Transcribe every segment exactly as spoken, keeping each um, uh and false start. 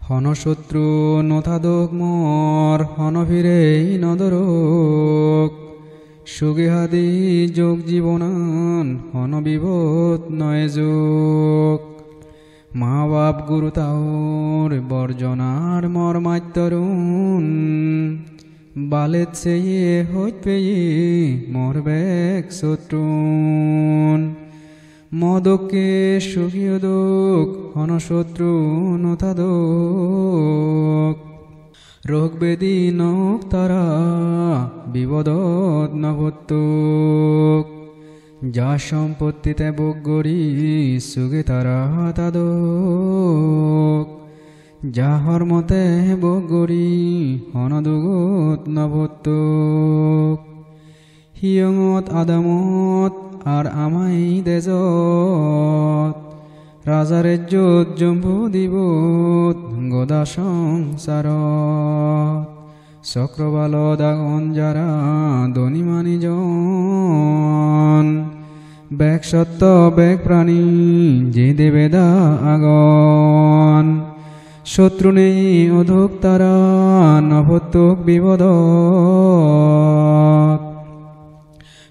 Hono sotru no thadok mor, hono pirei no dhorok. Sugi hadi jog jibonan, hono bibot no ejok. Ma bap guru taor borjonar mor mattorun. Balet seye hoj peye mor bek sotrun. Mo dokke sugi odok, hono sotru no thadok. Rog bedi nok tara, bibodot no pottok. Ja sompotti te bhog gori, sugi tara thadok. Ja hormo te bhog gori, hono dugot no pottok. Hiyongot adamot ar amai dejot, rajar ejjot jombu dibot, goda songsarot. Sokrobalot agon jara dhoni manijon, bek sotto bek prani je debeda agon. Sotru nei odok tara, no pottok bibodot.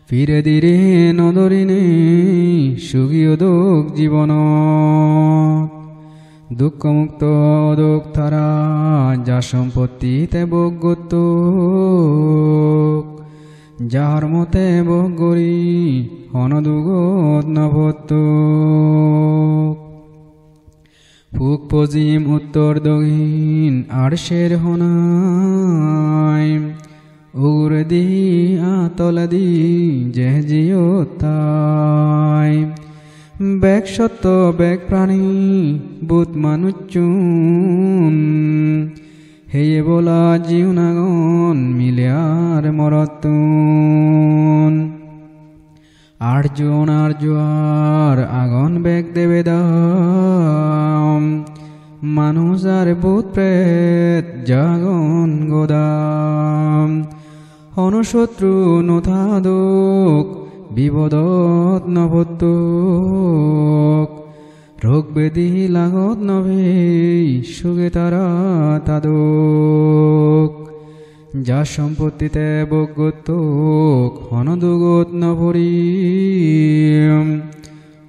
Pire dire no dhorinei sugi odok jibonot. Dukko mukto odok tara, ja sompotti te bhog gottok. Ja hormo te bhog gori, hono dugot no pottok. Puk pojim uttor dogin ar ser honai, uguredi ar toledi je jiyot thai. Bek sotto bek prani bhut manuchun, heye bola jiun agon mile ar morottun. Arjun arju ar agon bek debeda, manuj ar bhut pret ja agon goda. Hono sotru no thadok, bibodot no pottok. Rog bedi lagot no pei, suge tara thadok. Ja sompotti te bhog gottok, hono dugot no pori.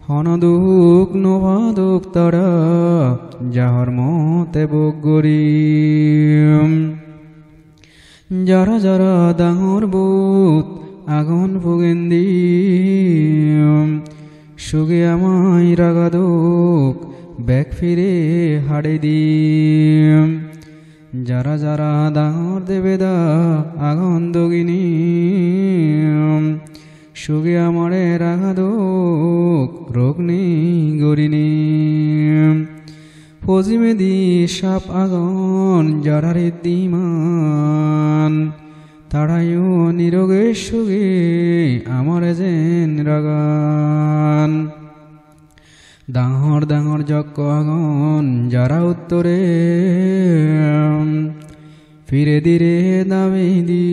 Hono duk no padok tara, ja hormo te bhog gori. Jara jara dangor bhut agon pugendi, suge amai ragadok bek pire hadedi. Jara jara dangor debeda agon dogini, suge amare ragadok rog nei gorini. Pojimedi sap agon jara riddhiman, tarayo niroge suge amare jen ragan. Dangor dangor jokko agon jara uttore, pire dire dabedi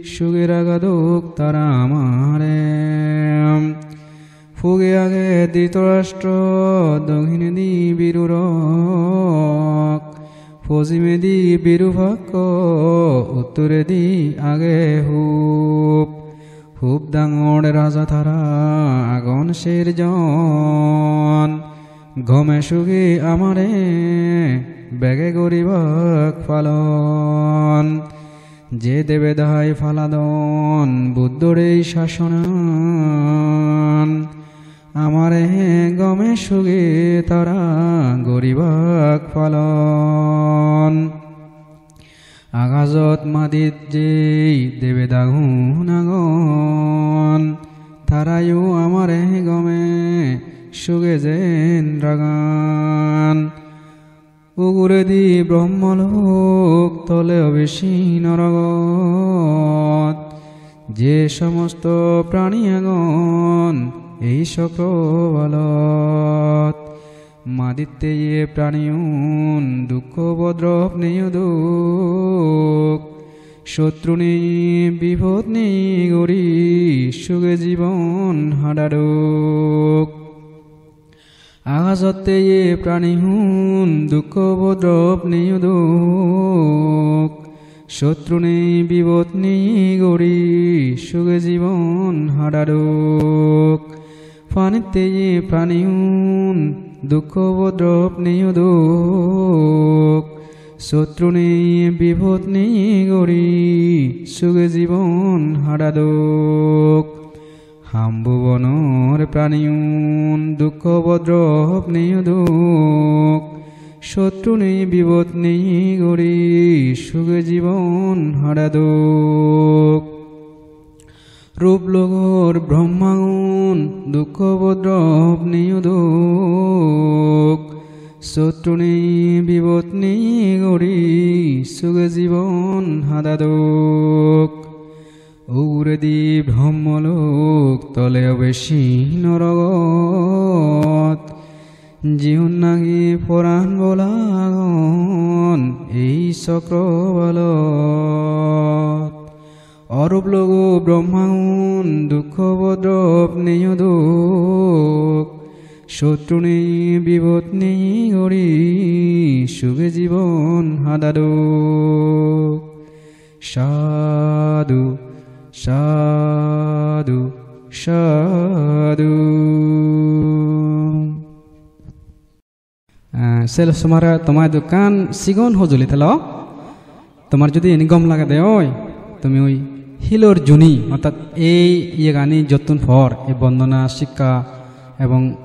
suge ragadok tara amare. Puge age Dhritarashtra, doginedi Birurok, pojimedi Birupakko, uttoredi age hub. Hub dangor raja tara agon serjon, gome suge amare bege goribak palon. Je debedai paladon Buddhor ei sasonan, amare gome suge tara goribak palon. Agajot madit jei debedagun agon, tarayo amare gome suge jen ragan. Uguredi Brahmalok, tole obisi norogot, je somosto prani agon ei sokrobalot. Maditte ye praniun dukko upodrob nei odok, sotru nei bipod nei gori suge jibon hadadok. Akasotte ye praniun dukko upodrob nei odok, sotru nei bibod nei guri suge jibon hadadok. Panitte ye praniun dukko upodrob nei odok, sotru nei bibod nei guri suge jibon hadadok. Ham bhubonor praniun dukko upodrob nei odok, sotru nei bibod nei guri suge jibon hadadok. Rup logor Brahmagun dukko upodrob nei odok, sotru nei bibod nei guri suge jibon hadadok. Uguredi Brahmalok, tole obesi norogot, jiun nagi poran bolagon ei sokrobalot. Orup logo Brahmagun dukko upodrob nei odok, sotru nei bibod nei guri suge jibon hadadok. Sadhu, sadhu, sadhu. Eh, sel somare tomar dukkan sigon hojoli thelo. Tomar jodi eni gom lagede oi, tumi oi hilor juni, ortat ei iyegani jottun por, ei bondona, sikka ebong,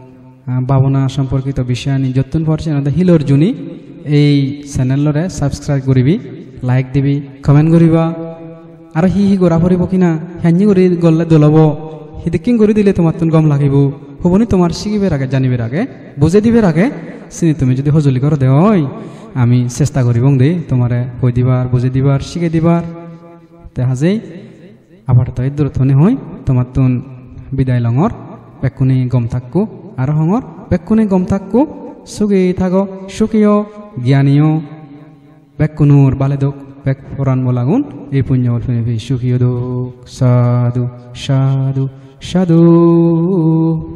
ah, bhabona somporkito bishoyani jottun por, siyen olode hilor juni, ei channel-ore subscribe guribi, like dibi, comment guriba. Aro hi hi gora poribo kina, henni guri gorle dol obo, hidikken guri dile tomattun gom lagibo, huboni tomar sigibar age, janibar age, bujei dibar age, sini tumi jodi hojoli gorode oi, ami chesta guribong de tomare hoi dibar, bujei dibar, sigei dibar. Te hajei, apatoto iddurot honi hoi, tomattun bidai longor, bekkune gom thakko, aro hongor, bekkune gom thakko, sugi thago, sugi o, gyani o, bekkunor bale dok, bek poran bolagun, ei punyo bol pini pi sugi odok, sadhu, sadhu, sadhu.